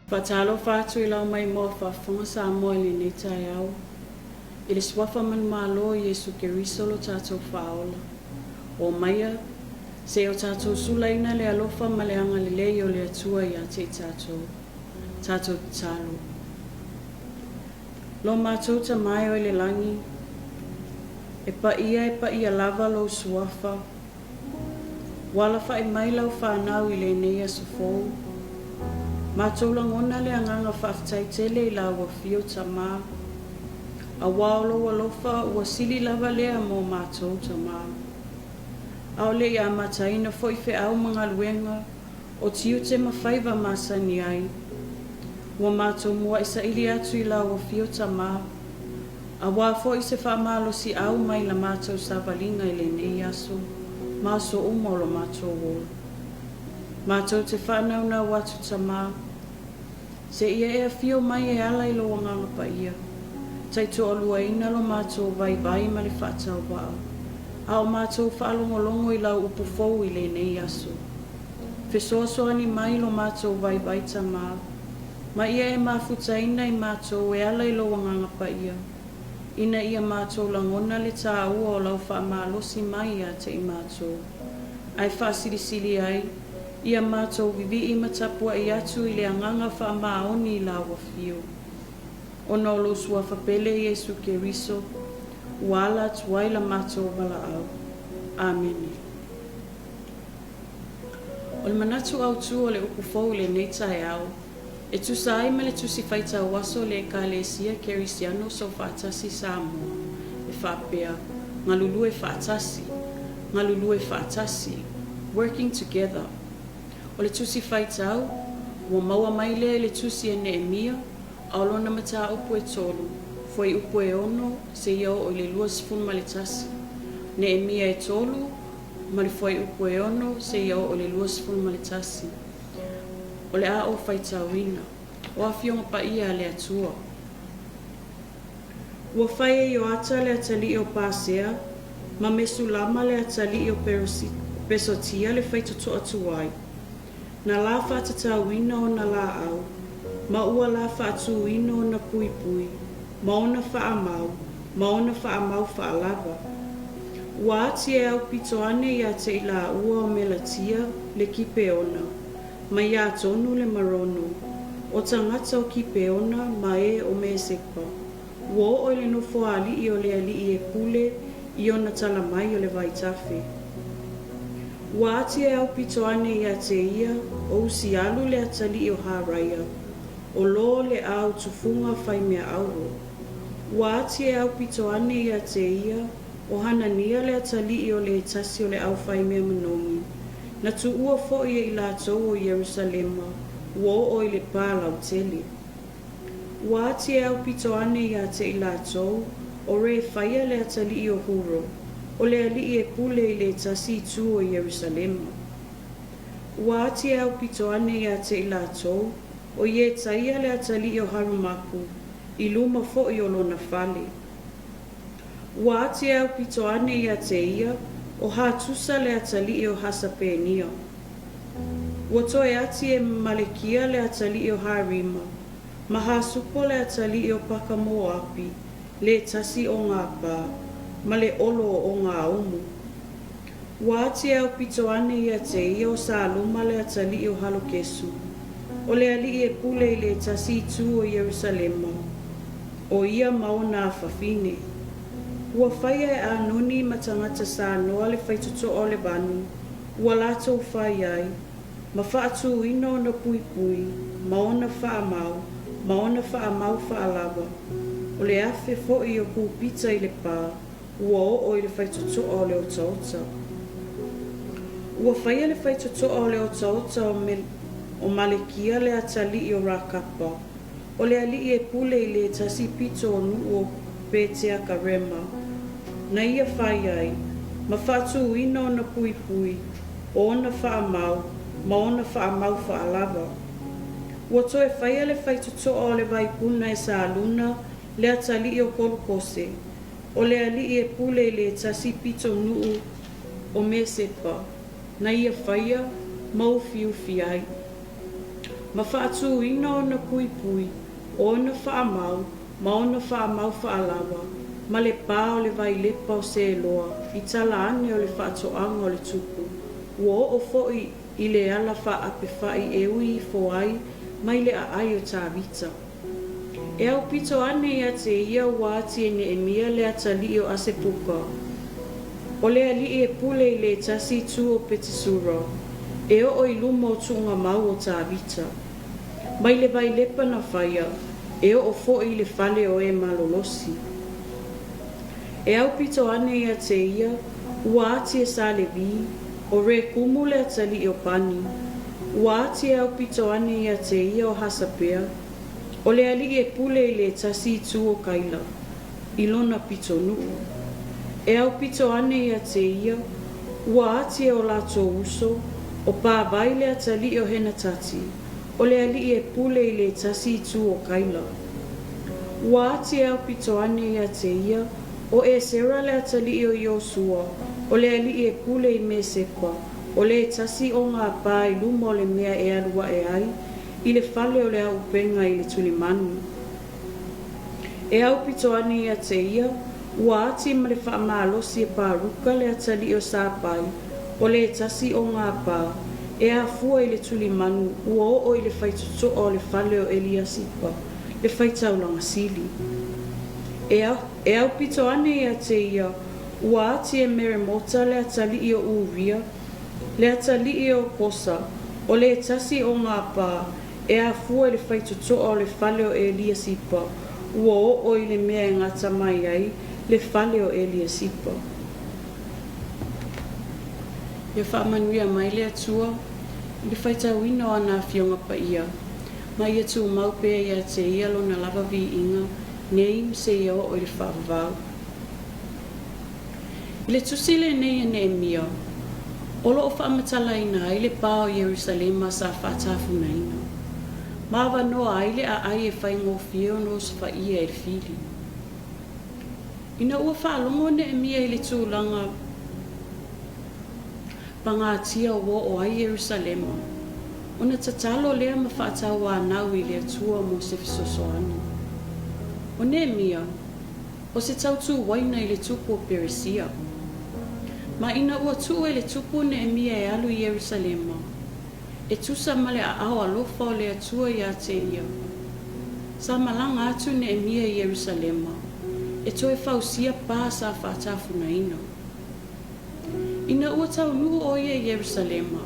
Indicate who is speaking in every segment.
Speaker 1: Faatalofa atu i lau maimoa faafofoga Samoa i lenei taeao, i le Suafa manumalo o Iesu Keriso lo tatou Faaola. Omaia, se i o tatou sulaina le alofa ma le agalelei o le Atua ia te i tatou. Tatou tatalo. Lo matou Tama e o i le lagi, e paia e paia lava lou Suafa, Ua alafai mai lau fanau i lenei aso fou. Matou lagona le agaga faafetai tele i lau afio Tama, aua o lou alofa ua sili lava lea mo matou Tama. A o le i amataina foi feau ma galuega o tiute ma faiva masani ai, ua matou muai saili atu i lau afio Tama, Aua foi se faamalosiau mai la matou savaliga i lenei aso ma aso uma o lo matou ola. Matou te faanaunau atu Tama, seia e afio mai e ala i lou Agaga Paia, taitoaluaina lo matou vaivai ma le faatauvaa, a o matou faalogologo i lau upu fou i lenei aso. Fesoasoani mai lo matou vaivai Tama, Ma ia e mafutaina i matou e ala i lou Agaga Paia, ina ia matou lagona le tāua o lau faamalosi mai ia te i matou, ae faasilisili ai, ia matou vivii ma tapuai atu i le agaga faamaoni i lau Afio. Ona o lou Suafa pele Iesu Keriso, ua ala atu ai la matou valaau. Amene. O le manatu autu o le upu fou i lenei taeao, e tusa ai ma le Tusi Faitau Aso a le Ekalesia Kerisiano Soofaatasi Samoa, e faapea, Galulue Faatasi, Galulue Faatasi, Working Together. O le Tusi Faitau, ua maua mai lea i le Tusi a Neemia, a o lona mataupu e tolu, fuaiupu e ono seia oo i le 21. Neemia e tolu, ma le fuaiupu e ono seia oo i le 21. O le a ou faitauina. O Afioga Paia a le Atua. Ua fai e Ioata le atalii o Pasea ma Mesulama le atalii o Pesotia le faitotoa tuai, na la faatatauina ona laau, ma ua la faatūina ona puipui, ma ona faamau, ma ona faamau faalava. Ua ati e aupito ane ia te i lāua o Melatia le Kipeona, ma iā tonu le Marono, o tagata o Kipeona ma e o Mesepa, ua oo i le nofoaali'i o le alii e pule i ona tala mai o le vaitafe. Ua ati e aupito ane ia te ia o Usialu le atalii o Haraia, o lo le au tufuga fai mea auro. Ua ati e aupito ane ia te ia o Hanania le atalii o le tasi o le au fai mea manogi, na tuua foi e i latou o Ierusalema ua oo i le pā lautele. Ua ati e aupito ane ia te i latou o Refaia le atalii o Huro, o le alii e pule i le tasi itu o Ierusalema. Ua ati e aupito ane ia te i latou o Ietaia le atalii o Harumapu, i luma foi o lona fale. Ua ati e aupito ane ia te ia o Hatusa le atalii o Hasapenia. Ua toe ati e Malekia le atalii o Harima, ma Hasupo le atalii o Pakamoapi, le tasi o ngā pā, ma le olo o ngā umu. Ua ati e aupito ane ia te ia o Saluma le atalii o Halokesu, o le alii e pule i le tasi itu o Ierusalema, o ia ma ona afafine. Ua faia e Anoni ma tagata Sanoa le faitotoa o le vanu, ua latou fai ai, ma faatūina ona puipui, ma ona faamau, ma ona faamau faalava, o le afe foi o Kupita i le pā, ua oo i le faitotoa o le otaota. Ua faia le faitotoa o le otaota o Malekia le atalii o Rakapa, o le alii e pule i le tasi pito o nuu o Peteakarema, na ia fai ai, ma faatūina ona puipui, o ona faamau, ma ona faamau faalava. Ua toe faia le faitotoa o le vaipuna e Saluna le atalii o Kolukose, o le alii e pule i le tasi pito nuu o Mesepa, na ia faia ma ufiufi ai. ma faatūina ona puipui, ona faamau, ma ona faamau faalawa, ma le pā o le vailepa o Seloa i tala ane o le faatoaga o le tupu, ua oo foi i le ala faaapefai e ui ifo ai mai le aai o Tavita. E aupito ane ia te ia ua ati e Neemia le atalii o Asepuka, o le alii e pule i le tasi itu o Petesura, e oo i luma o tuugamau o Tavita. Mai le vailepa na faia, e oo foi i le fale o e malolosi. E aupito ane ia te ia, ua ati e Salevi, o Rekumu le atalii o Pani. Ua ati e aupito ane ia te ia o Hasapea, o le alii e pule i le tasi itu o Kaila, i lona pitonuu. E aupito ane ia te ia, ua ati e o latou uso, o Pavai le atalii o Henatati, o le alii e pule i le tasi itu o Kaila. Ua ati e aupito ane ia te ia, o Esera le atalii o Iosua, o le alii e pule i Mesepa, o le tasi o ngā pā i luma o le mea e alu ae ai, i le fale o le auupega i le tulimanu. E aupito ane ia te ia, ua ati ma le faamalosi e Paruka le atalii o Sapai, o le tasi o ngā pā, e afua i le tulimanu ua oo i le faitotoa o le fale o Eliasipa, le faitaulaga sili. E, e aupito ane ia te ia, ua ati e Meremota le atalii o Uria, le atalii o Kosa, o le tasi o ngā pā, e afua i le faitotoa o le fale o Eliasipa, ua oo i le mea e gata mai ai le fale o Eliasipa. Ia faamanuia mai le Atua i le faitauina o ana Afioga Paia, ma ia tumau pea ia te Ia Lona lava viiga nei ma seia oo i le faavavau. I le tusi lenei a Neemia, o lo o faamatalaina ai le pa o Ierusalema sa faatafunaina, ma avanoa ai le aai e faigofie ona osofaia e le fili. Ina ua faalogo Neemia i le tulaga pagatia ua oo ai Ierusalema, ona tatalo lea ma faatauanau i le Atua mo se fesoasoani. O Neemia, o se tautuaina i le tupu o Peresia. Ma ina ua tuu e le tupu Neemia e alu i Ierusalema, e tusa ma le aao alofa o le Atua ia te ia. Sa malaga atu Neemia i Ierusalema, e toe fausia pā sa faatafunaina. Ina ua taunuu o ia i Ierusalema,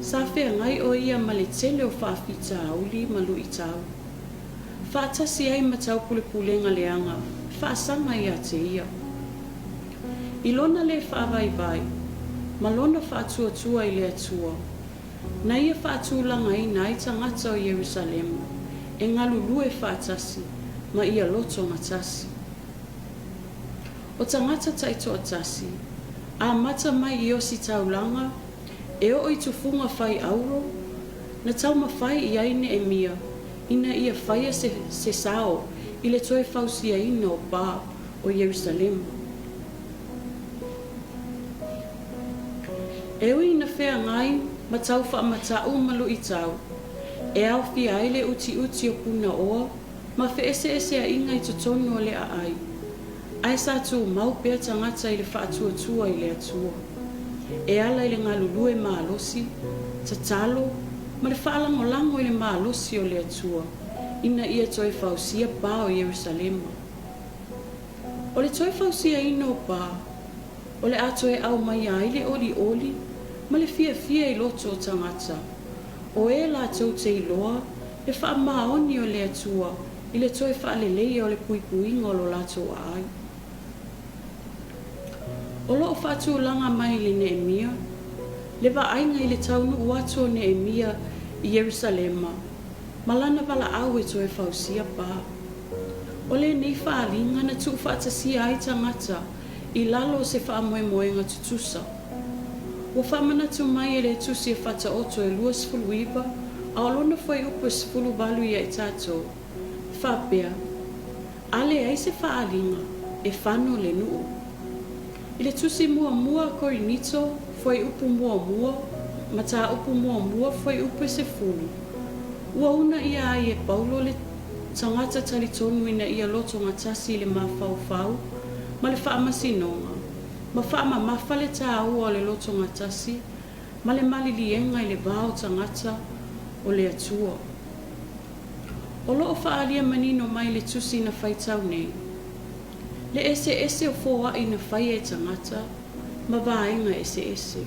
Speaker 1: sa feagai o ia ma le tele o faafitauli ma luitau. Faatasi ai ma taupulepulega leaga faasaga ia te ia. I lona le faavaivai, ma lona faatuatua i le Atua, na ia faatulagaina ai tagata o Ierusalema e galulue faatasi ma ia loto gatasi. O tagata taitoatasi, amata mai i ositaulaga e oo i tufuga fai auro, na taumafai i ai Neemia ina ia faia se, se sao i le toe fausiaina o pā o Ierusalema. E ui ina feagai ma tau faamatau ma luitau, e aofia ai le utiuti o punaoa ma feeseeseaiga i totonu o le aai, ae sa tumau pea tagata i le faatuatua i le Atua. E ala i le galulue malosi, tatalo, ma le faalagolago i le malosi o le Atua, ina ia toe fausia pā o Ierusalema. O le toe fausiaina o pā, o le a toe aumaia ai le olioli ma le fiafia i loto o tagata, o e latou te iloa le faamaoni o le Atua i le toe faaleleia o le puipuiga o lo latou aai. O lo o faatulaga mai i le Neemia, le vaaiga i le taunuu atu o Neemia i Ierusalema ma lana valaau e toe fausia pā. O lenei faaaliga na tuufaatasia ai tagata i lalo o se faamoemoega tutusa. Ua faamanatu mai e le Tusi e Faataoto e 29 a o lona fuaiupu e 18 ia i tatou, faapea, A leai se faaaliga, e fano le nuu. I le Tusi muamua a Korinito, fuaiupu muamua, mataupu muamua, fuaiupu e 10, Ua uuna ʻia ai e Paulo le tagata talitonu ina ia lotogatasi i le mafaufau ma le faamasinoga, ma faamamafa le tāua o le lotogatasi ma le maliliega i le va o tagata o le Atua. O lo o faaalia manino mai le tusi na faitau nei, le eseese o foai na faia e tagata ma vaega eseese.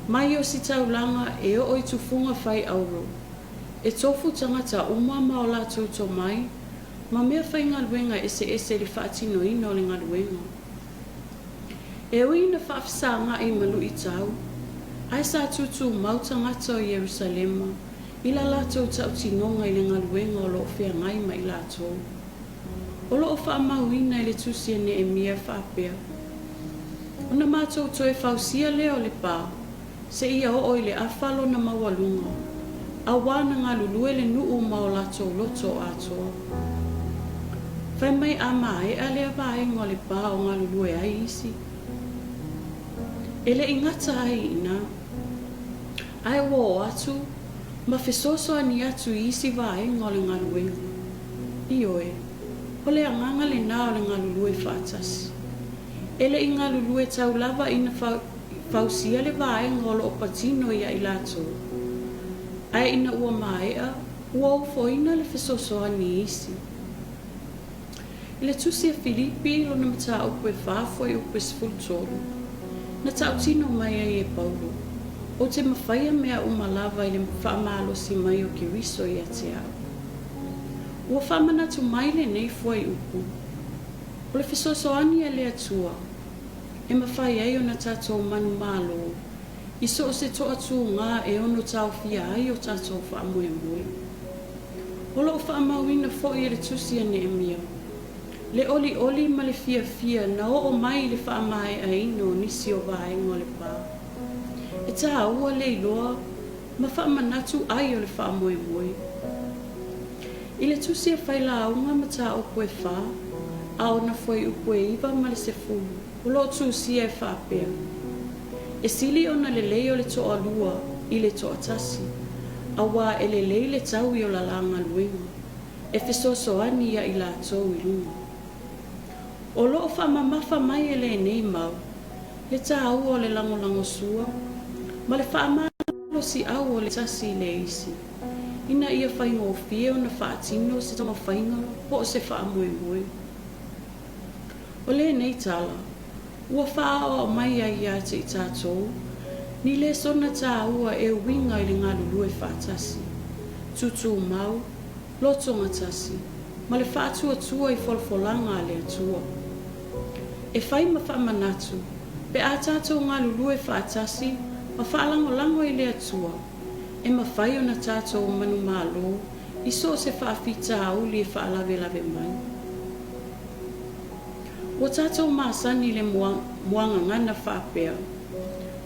Speaker 1: Mai Ositaulaga e oo i tufuga fai auro, e tofu tagata uma ma o latou tomai ma mea faigaluega eseese i le faatinoina o le galuega. E ui ina faafesagaʻi ma luʻitau, ae sa tūtūmau tagata o Ierusalema i la latou tautinoga i le galuega o lo o feagai ma i latou. O lo o faamauina i le tusi a Neemia faapea, Ona matou toe fausia lea o le pā, seia oo i le afa lona maualuga, auā na galulue le nuu ma o latou loto atoa. Fai mai a maea lea vaega o le pā o galulue ai isi. E le i gata ai i inā, ae ua oo atu ma fesoasoani atu i isi vaega o le galuega. Ioe, o le agaga lenā o le galulue faatasi. E le i galulue tau lava ina fausia le vaega o lo o patino ia i latou, ae ina ua maea, ua ofoina le fesoasoani i isi. I le tusi a Filipi lona mataupu e fa fuaiupu e 13, na tautino mai ai e Paulo, Ou te mafaia mea uma lava i le faamalosi mai o Keriso ia te au. Ua faamanatu mai lenei fuaiupu, o le fesoasoani a le Atua e mafai ai ona tatou manumalo i so o se toatūgā e ono taofia ai o tatou faamoemoe. O lo o faamauina foi e le tusi a Neemia le olioli ma le fiafia na oo mai i le faamaeaina o nisi o vaega o le pā. E tāua le iloa ma faamanatu ai o le faamoemoe. I le tusi a Failauga mataupu e fa, a ona fuaiupu e 9 ma le 10, o lo o tusia e faapea, E sili ona lelei o le toalua i le toatasi, auā e lelei le taui o la la galuega, e fesoasoani ia i latou i luga. O lo o faamamafa mai e lenei mau le tāua o le lagolagosua ma le faamalosiau o le tasi i le isi, ina ia faigofie ona faatino se taumafaiga po o se faamoemoe. O lenei tala, ua faaoao mai ai ia te i tatou, ni lesona tāua e uiga i le galulue faatasi, tūtūmau, lotogatasi, ma le faatuatua i folafolaga a le Atua. E fai ma faamanatu, pe a tatou galulue faatasi ma faalagolago i le Atua, e mafai ona tatou manumalo i so o se faafitauli e faalavelave mai. Ua tatou masani i le muagagana faapea,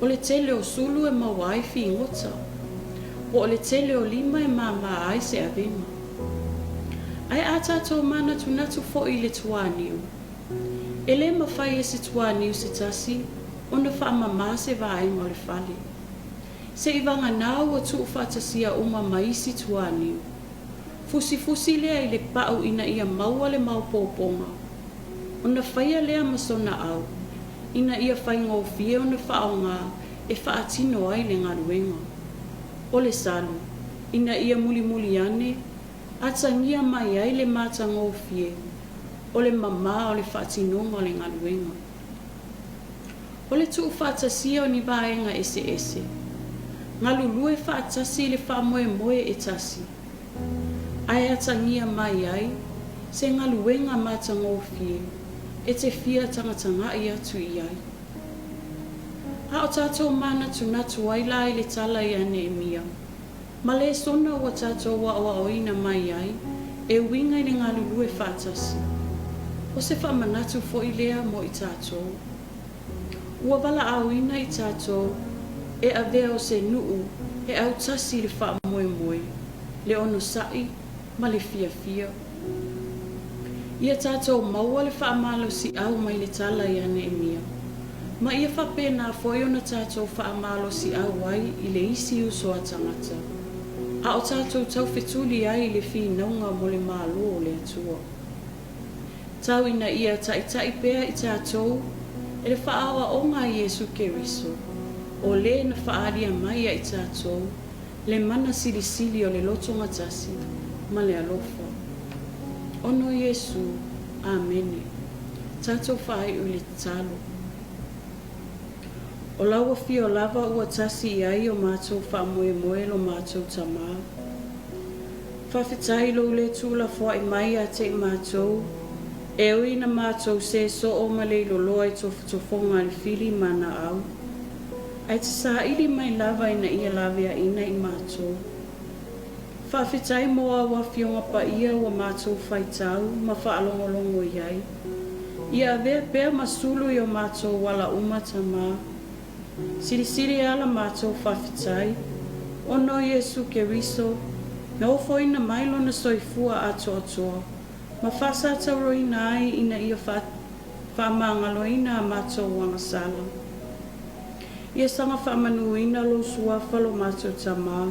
Speaker 1: O le tele o sulu e maua ai figota, po o le tele o lima e māmā ai se avega. Ae a tatou manatunatu foi i le tuāniu, e lē mafai e se tuāniu se tasi ona faamamā se vaega o le fale. Seivāganā ua tuufaatasia uma ma isi tuāniu. Fusifusi lea i le pau ina ia maua le maopoopoga, ona faia lea ma sona au, ina ia faigofie ona faaaoga e faatino ai le galuega. O le salu, ina ia mulimuli ane, atagia mai ai le matagofie o le mamā o le faatinoga o le galuega. O le tuufaatasia o ni vaega eseese, galulue faatasi i le faamoemoe e tasi, ae atagia mai ai se galuega matagofie e te fia tagatagaʻi atu i ai. A o tatou manatunatu ai la i le tala ia Neemia, ma lesona ua tatou aoaoina mai ai e uiga i le galulue faatasi, o se faamanatu foi lea mo i tatou. Ua valaauina i tatou e avea o se nuu e autasi i le faamoemoe, le onosaʻi ma le fiafia. Ia tatou maua le faamalosiau mai le tala ia Neemia, ma ia faapena foi ona tatou faamalosiau ai i le isi uso a tagata. a o tatou taufetuli ai i le finauga mo le Malo o le Atua. Tau ina ia taitai pea i tatou e le faaoaoga a Iesu Keriso, o le na faaalia mai ia i tatou le mana silisili o le lotogatasi ma le alofa. Ona o Iesu. Amene. Tatou faaiu i le tatalo. O lau afio lava ua tasi i ai o matou faamoemoe lo matou Tama. Faafetai i lou le tuulafoai mai ia te i matou, e ui ina matou sē soo ma leiloloa i tofotofoga a le fili ma ana au, ae te saili mai lava ina ia laveaina i matou. Faafetai mo au Afioga Paia ua matou faitau ma faalogologo i ai. Ia avea pea ma sulu i o matou ala uma Tama. Silisili ala matou faafetai, ona o Iesu Keriso, na ofoina mai Lona soifua atoatoa ma faasatauroina ai ina ia faamagaloina a matou agasala. Ia saga faamanuina Lou Suafa lo matou Tama,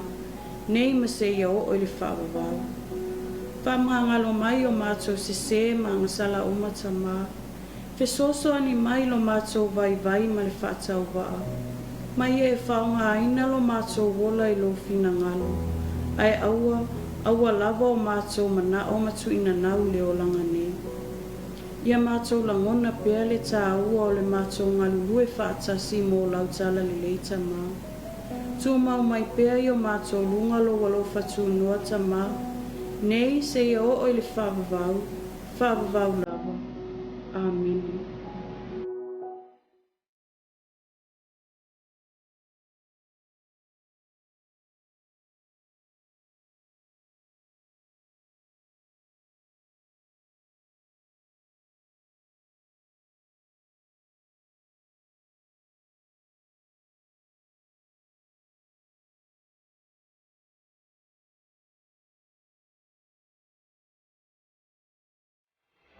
Speaker 1: nei ma seia oo i le faavavau. Faamagalo mai o matou sesē ma agasala uma Tama. Fesoasoani mai lo matou vaivai ma le faatauvaa, ma ia e faogaina lo matou ola i lou finagalo, ae aua, aua lava o matou manao ma tuuinanau i le olaga nei. Ia matou lagona pea le taua o le matou galulue faatasi mo lau talalelei Tama. Tumau mai pea i o matou luga lou alofa tunoa Tama, nei seia oo i le faavavau, faavavau lava. Amene.